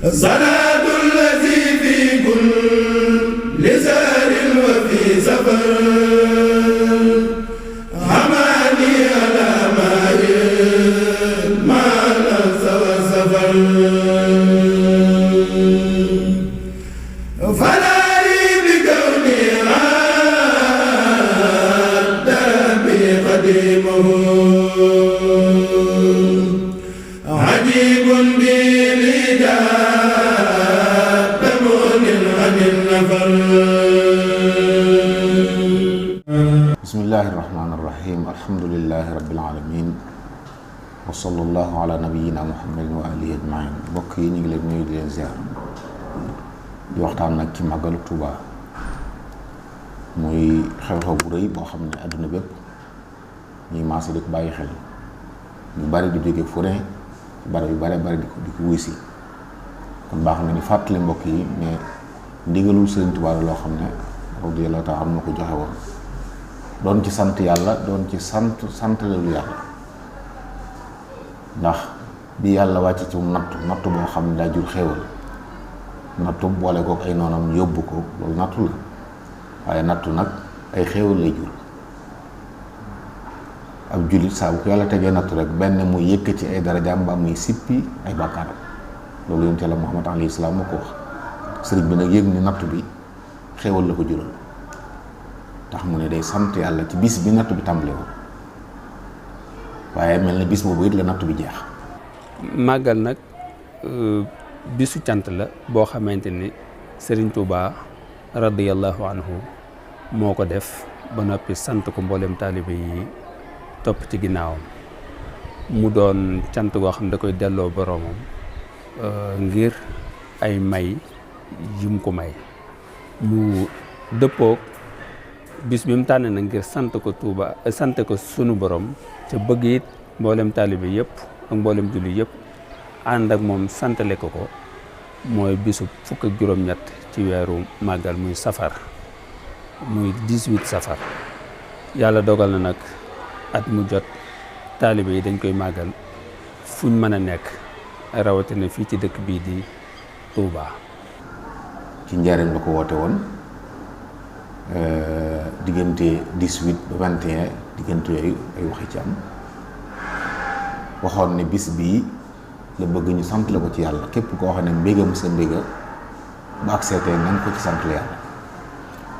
زناد الذي في كل زار وفي سفر حماني على ماء ما نفس والسفر فلا لي بكوني عاد بي قديمه عجيب بي bismillahi irrahmani irrahim alhamdulilahi rabbil alamin wa sallallahu ala nabiyina muhammadin wa alihi ajmain mbokk yi ñu ngi leen nuyu di leen ziar di waxtaan nag ci màggalu Tuuba muy xew-xew bu rëy boo xam ne àdduna bépp ñuy maase di ko bàyyi xel ñu bari di jóge fu ne barab yu bari di ko wuy si kon baax na ni fàttali mbokk yi ne ndigalul Sëriñ Tuuba loo xam ne radiyallahu taala am na ko joxe woon doon ci sant yàlla doon ci santaleelu yàlla ndax bi yàlla wàcc ci nattu boo xam ne daa jur xéewal nattu boole kook ay noonam yóbbu ko loolu nattu la waaye nattu nag ay xéewal lay jur ab jullit saa bu ko yàlla tegee nattu rek benn muy yëkkati ay darajaam ba muy sippi ay bàkkaaram loolu yonent Yàlla Muhammad alayhi salaam moo ko wax sëriñ bi nag yëg ni nattu bi xéewal la ko jural tax mu ne day sant yàlla ci bis bi nattu bi tàmbale woon waaye mel na bis boobu it la nattu bi jeex. màggal nag bisu cant la boo xamante ni Serigne Touba radiyallahu anhu moo ko def ba noppi sant ko mboolem taalibe yi topp ci ginnaawam mu doon cant goo xam ne da koy delloo boroomam ngir ay may yum ko may mu dëppook bis bi mu tànn na ngir sant ko Touba sant ko sunu borom ca bëgg it mboolem taalibe yëpp ak mboolem julli yëpp ànd ak moom santale ko mooy bisu fukk ak juróom-ñett ci weeru màggal muy safar muy 18 safar yàlla dogal na nag at mu jot taalibe yi dañ koy màggal fuñ mën a nekk rawatina fii ci dëkk bii di Touba. ci njaareem la ko woote woon diggante 18 ba 21 diggante yooyu ay waxi ci am waxoon ne bis bii la bëgg ñu sant la ko ci yàlla képp koo xam ne mbégam sa mbéga ba ak seetee nañ ko ci sant la yàlla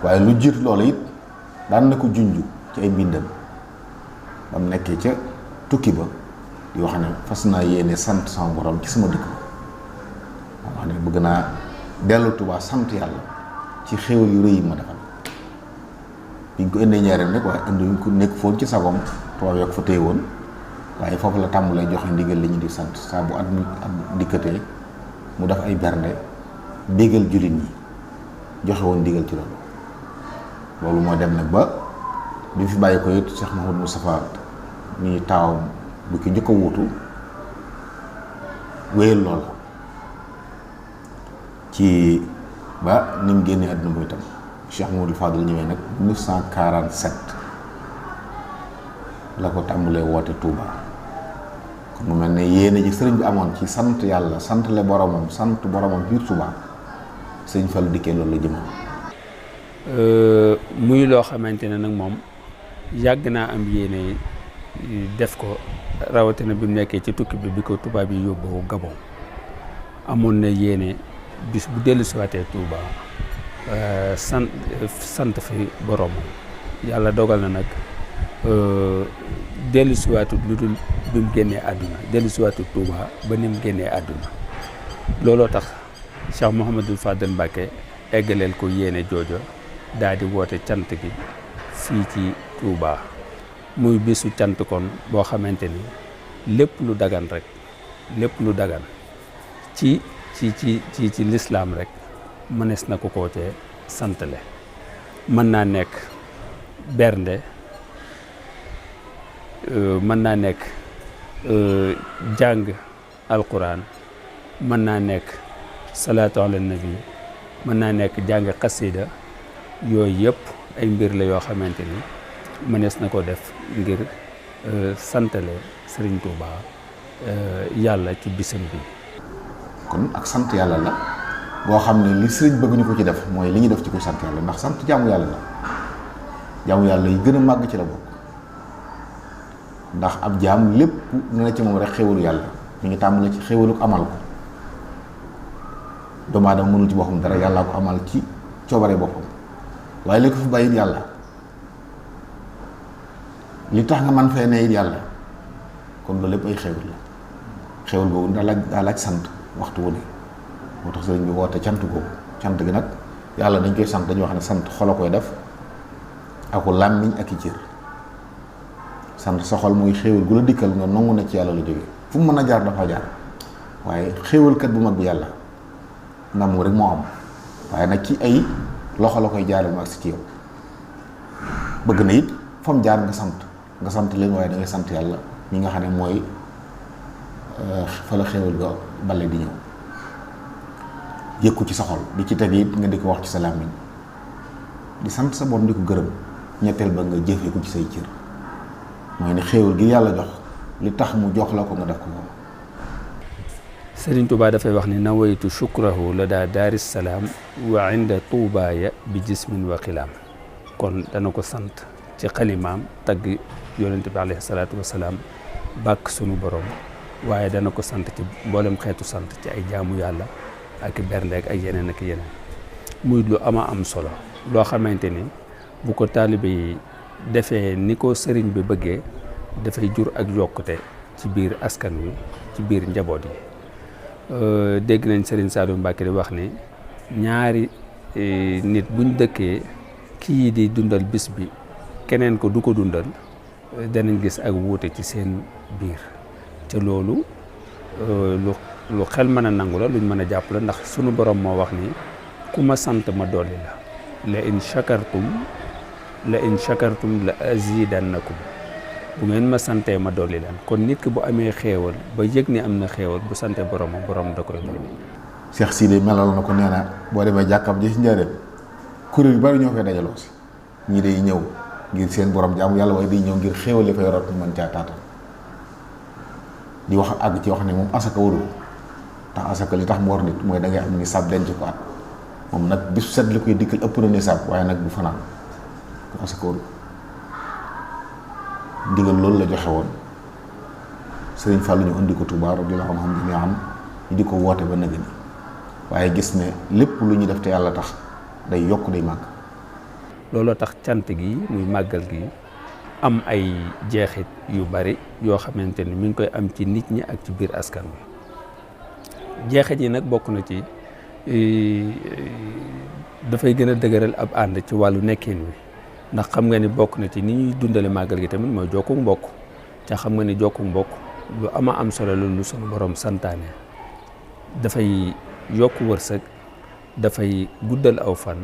waaye lu jiitu loolu it daan na ko junj ci ay mbindam ba mu nekkee ca tukki ba di wax ne fas naa yéene sant sama borom ci sama dëkk ba wax ne bëgg naa dellu Tuubaa sant yàlla ci xéwal yu rëy yi ma defal biñ ko indee ñaareel nag waaye indi ko nekk foon ci sagom tubaab yoo ko fa téye woon waaye foofu la tàmm lay joxe ndigal la ñu di sant saa bu at dikkatee mu def ay bernde bégal jullit ñi joxe woon ndigal ci loolu moo dem nag ba bi fi bàyyi ko it Cheikh Mouhamadou Moustapha mi taawam bu ki njëkk a wuutu wéyal lool ci ba ni mu génnee àdduna mooy tam Cheikh Mouhamadou Fadil ñëwee nag 1947 la ko tàmbalee woote Touba kon mu mel ne yéene ji sëriñ bi amoon ci sant yàlla sant le boromam sant boromam biir Touba sëriñ Fallu dikkee loolu la jëmoon. muy loo xamante ne nag moom yàgg naa am yéene def ko rawatina bi mu nekkee ci tukki bi ko tubaab yi yóbbu Gabon amoon na yéene bis bu dellu siwaatee Touba sant fi boromam yàlla dogal na nag dellu siwaatu lu dul bi mu génnee àdduna dellu siwaatu Touba ba ni mu génnee àdduna looloo tax Cheikh Mouhamadou Fadel Mbacké eggaleel ko yéene joojo daal di woote cant gi fii ci Touba muy bisu cant kon boo xamante ni lépp lu dagan rek lépp lu dagan ci lislaam rek mënees na ko koo cee santale mën naa nekk bernde mën naa nekk jàng alquran mën naa nekk salaatu ala nabi mën naa nekk jàng xasida yooyu yëpp ay mbir la yoo xamante ni mënees na ko def ngir santale Serigne Touba yàlla ci bisam bi. kon ak sant yàlla la boo xam ne li sëriñ bëgg ñu ko ci def mooy li ñu def ci ko sant yàlla, ndax sant jaamu yàlla la, jaamu yàlla yi gën a màgg ci la bokk. ndax ab jaam lépp na ci moom rek xéwalu yàlla mi ngi tàmbale ci xéwalu amal ko. doomu aadama mënul ci boppam dara, yàllaa ko amal ci coobare boppam, waaye li ko fi bàyyi yàlla, li tax nga man fee ne it yàlla, kon loolu lépp ay xéwal la. xéwal boobu daa laaj sant waxtu wu ne, moo tax sëriñ bi woote cant googu. cant gi nag yàlla dañ koy sant, dañuy wax ne sant xol a koy def aku làmmiñ ak i cër. sant sa xol muy xéewal gu la dikkal nga nangu na ci yàlla la jóge, fu mu mën a jaar dafa jaar, waaye xéewalkat bu mag bi yàlla ndam rek moo am, waaye nag ci ay loxo la koy jaare mu agsi ci yow. bëgg na it fa mu jaar nga sant leen, waaye da ngay sant yàlla mi nga xam ne mooy fa la xéewal ga bale di ñëw. yëkku ci sa xol di ci teg it nga di ko wax ci sa làmmiñ, di sant sa borom di ko gërëm. ñetteel ba nga jëfee ko ci say cër, mooy ne xéewal gi yàlla jox li tax mu jox la ko nga def ko moom. Sëriñ Tuubaa dafay wax ni nawaytu shukrahu la daa daaris salaam wa inda tuubaaya bi jismin wa xilaam. kon dana ko sant ci xalimaam tagg yonente bi alayhi salaatu wasalaam, bàkk sunu borom, waaye dana ko sant ci mboolem xeetu sant ci ay jaamu yàlla ak berndeek ak yeneen ak yeneen. muy lu ama am solo loo xamante ni bu ko taalibe yi defee ni ko sëriñ bi bëggee dafay jur ak yokkute ci biir askan wi, ci biir njaboot yi. dégg nañ sëriñ Saliou Mbacke di wax ni ñaari nit buñ dëkkee kii di dundal bis bi keneen ko du ko dundal, danañ gis ak wuute ci seen biir. te loolu lu xel mën a nangu la, luñ mën a jàpp la, ndax sunu borom moo wax ni ku ma sant ma dolli la, la in shakartum la azidannakum, bu ngeen ma santee ma dolli leen. kon nit ki bu amee xéewal ba yëg ni am na xéewal, bu sante borom da koy dolli. Cheikh Sidi melal na ko, nee na boo demee jàkkam ji ci njëriñ kuréel yu bari ñoo fay dajaloo si, ñii day ñëw ngir seen borom jaamu yàlla, waaye day ñëw ngir xéewal li fay rot ñu mën caa taatal. di wax àgg ci wax ne moom asaka warul, tax asaka li tax mu war nit mooy da ngay am ni sab denc ko at. moom nag bisu set li koy dikkal ëpp na ni sab, waaye nag bu fanaan ko asaka warul. ndigal loolu la joxe woon Sëriñ Fallu ñu indi ko Tuubaa radiyallaahu anhum jamii'an ñu di ko woote ba nëgëni, waaye gis ne lépp lu ñu def te yàlla tax day yokk day màgg. looloo tax cant gi muy màggal gi am ay jeexit yu bari yoo xamante ni mi ngi koy am ci nit ñi ak ci biir askan wi. jeexit yi nag bokk na ci dafay gën a dëgëral ab ànd ci wàllu nekkin wi, ndax xam nga ni bokk na ci ni ñuy dundale màggal gi tamit mooy jokku mbokk. ca xam nga ni jokku mbokk lu ama am solo la, lu sunu borom santaane. dafay yokk wërsëg, dafay guddal aw fan,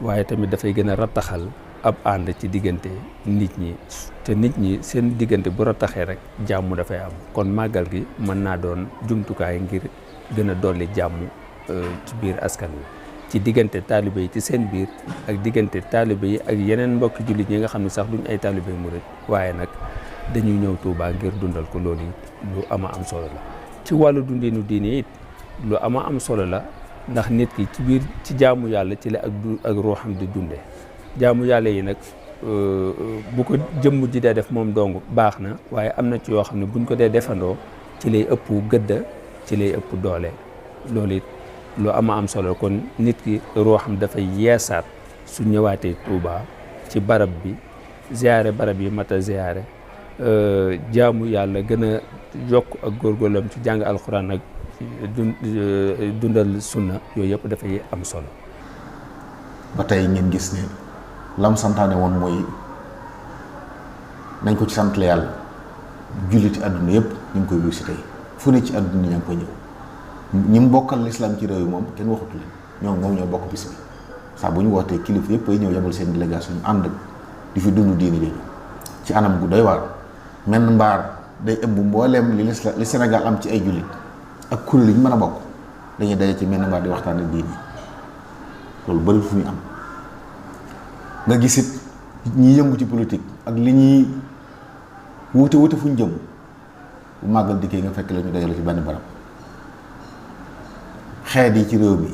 waaye tamit dafay gën a rattaxal ab ànd ci diggante nit ñi. te nit ñi seen diggante bu rattaxee rek jàmm dafay am. kon màggal gi mën naa doon jumtukaay ngir gën a dolli jàmm ci biir askan wi, ci diggante taalibe yi ci seen biir, ak diggante taalibe yi ak yeneen mbokki jullit yi nga xam ne sax duñ ay taalibe murit, waaye nag dañuy ñëw Tuubaa ngir dundal ko. loolu lu ama am solo la. ci wàllu dundinu diine it lu ama am solo la, ndax nit ki ci biir ci jaamu yàlla ci la ak ruuxam di dunde. jaamu yàlla yi nag bu ko jëmm ji dee def moom dong baax na, waaye am na ci yoo xam ne buñ ko dee defandoo ci lay ëpp gëdda, ci lay ëpp doole. loolu it lu ama am solo. kon nit ki ruuxam dafay yeesaat su ñëwaatee Tuubaa ci barab bi, ziyaare barab yi mat a ziyaare, jaamu yàlla gën a yokk ak góorgóorlam ci jàng alxuraan ak dundal sunna, yooyu yëpp dafay am solo. ba tey ngeen gis ne lam santaane woon mooy nañ ko ci sant la yàlla. julliti àdduna yëpp ñu ngi koy wuy si tey fu ne ci àdduna ña ngi koy ñëw. ñi mu bokkal lislaam ci réew yi moom kenn waxatu leen, moom ñoo bokk bis bi. saa bu ñu wootee kilifa yëpp ay ñëw yebal seen délégation ñu ànd di fi dund diini bi ci anam gu doy waar. menn mbaar day ëmb mbooleem li Sénégal am ci ay jullit ak kuréel yi ñu mën a bokk, dañuy daje ci menn mbaar di waxtaane diini. loolu bëri fu ñu am. nga gisit ñi yëngu ci politique ak li ñuy wuute fu ñu jëm, bu màggal dikkee nga fekk la ñu dajale ci benn barab xeet yi ci réew mi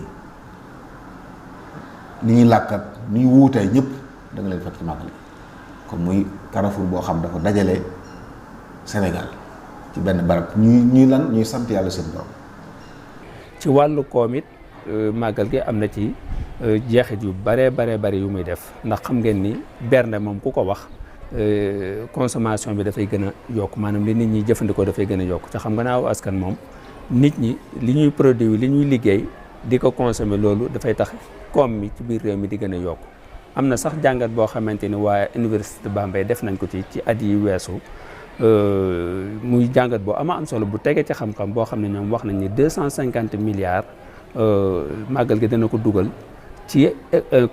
ni ñuy làkkat ni ñu wuutee ñëpp da nga leen fekk ci màggal gi kon muy Carrefour boo xam dafa dajale Sénégal ci benn barab ñuy sant yàlla seen borom. ci wàllu koom it màggal gi am na ci jeexit yu bare yu muy def ndax xam ngeen ni bernde moom ku ko wax consommation bi dafay gën a yokk maanaam li nit ñi jëfandikoo dafay gën a yokk te xam nga naaw askan moom nit ñi li ñuy produit li ñuy liggéey di ko consommer loolu dafay tax koom mi ci biir réew mi di gën a yokk. am na sax jàngat boo xamante ni waaye université Bambey def nañ ko ci at yi weesu muy jàngat boo am solo bu tegee ci xam-xam boo xam ne ñoom wax nañ ni 250 milliards màggal gi dana ko dugal ci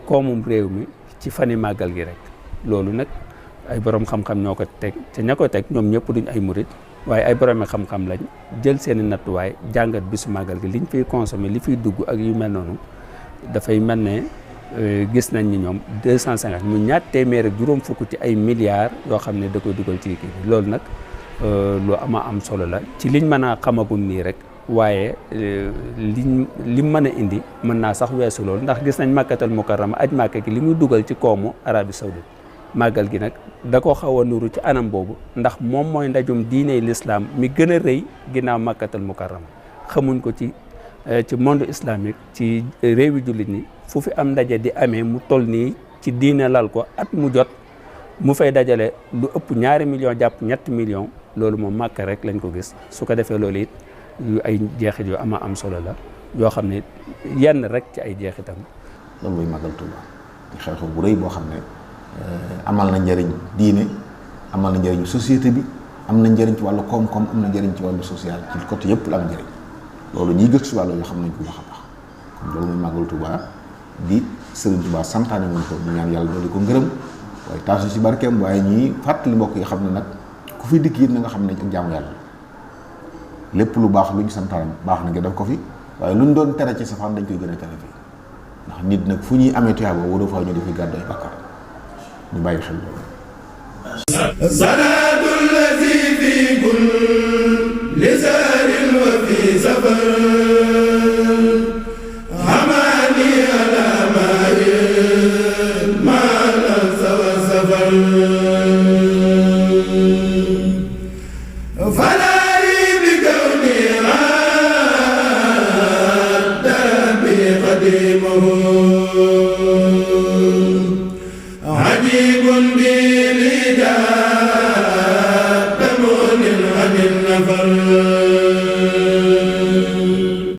koomum réew mi ci fani màggal gi rek loolu nag ay borom xam-xam ñoo ko teg te ña ko teg ñoom ñëpp duñ ay murit waaye ay boroomi xam-xam lañ jël seen i nattuwaay jàngat bisu màggal gi liñ fiy consommer li fiy dugg ak yu mel noonu dafay mel ne gis nañ ni ñoom 250 mu ñaar téeméer ak juróom fukk ci ay milliards yoo xam ne da koy dugal ci kii bi loolu nag lu am solo la ci liñ mën a xamagum nii rek waaye lim mën a indi mën naa sax weesu loolu ndax gis nañ Makkatal Mukarrama aj Makka gi li muy dugal ci koomu Arabie Saoudite màggal gi nag da ko xaw a nuru ci anam boobu ndax moom mooy ndajum diine l'islam mi gën a rëy ginnaaw Makkatal Mukarrama xamuñ ko ci monde islamique ci réewi jullit ñi fu fi am ndaje di amee mu toll nii ci diine lal ko at mu jot mu fay dajale lu ëpp 2 millions jàpp 3 millions loolu moom Makka rek lañ ko gis su ko defee loolu it ay jeexit yu am solo la yoo xam ne yenn rek ci ay jeexitam. loolu mooy màggal Tuuba di xew-xew bu rëy boo xam ne amal na njëriñ diine amal na njëriñ société bi am na njëriñ ci wàllu koom-koom am na njëriñ ci wàllu social ci côté yëpp la am njëriñ loolu ñiy gëstu si wàllu yoo xam nañ ko baax a baax kon loolu mooy màggal Tuuba di Sëriñ Tuuba santaane woon ko ñu ñaan yàlla dooli ko ngërëm waaye taasu si barkeem waaye ñii fàttali mbokk yi xam ne nag ku fi dikk it na nga xam ne ak jaamu yàlla lépp lu baax lu ñu santaane baax na nga def ko fi waaye lu ñu doon tere ci safaan dañ koy gën a tere fii ndax nit nag fu ñuy amee tuyaaba wala fa ñu di fi gàddu ay bàkkaar ñu bàyyi xel loolu. salaatu allazi fi kulli sahrin wa fi safar hamani ala maahin ma nafsa wa safar falaari bi kawni adda bi qadimuhu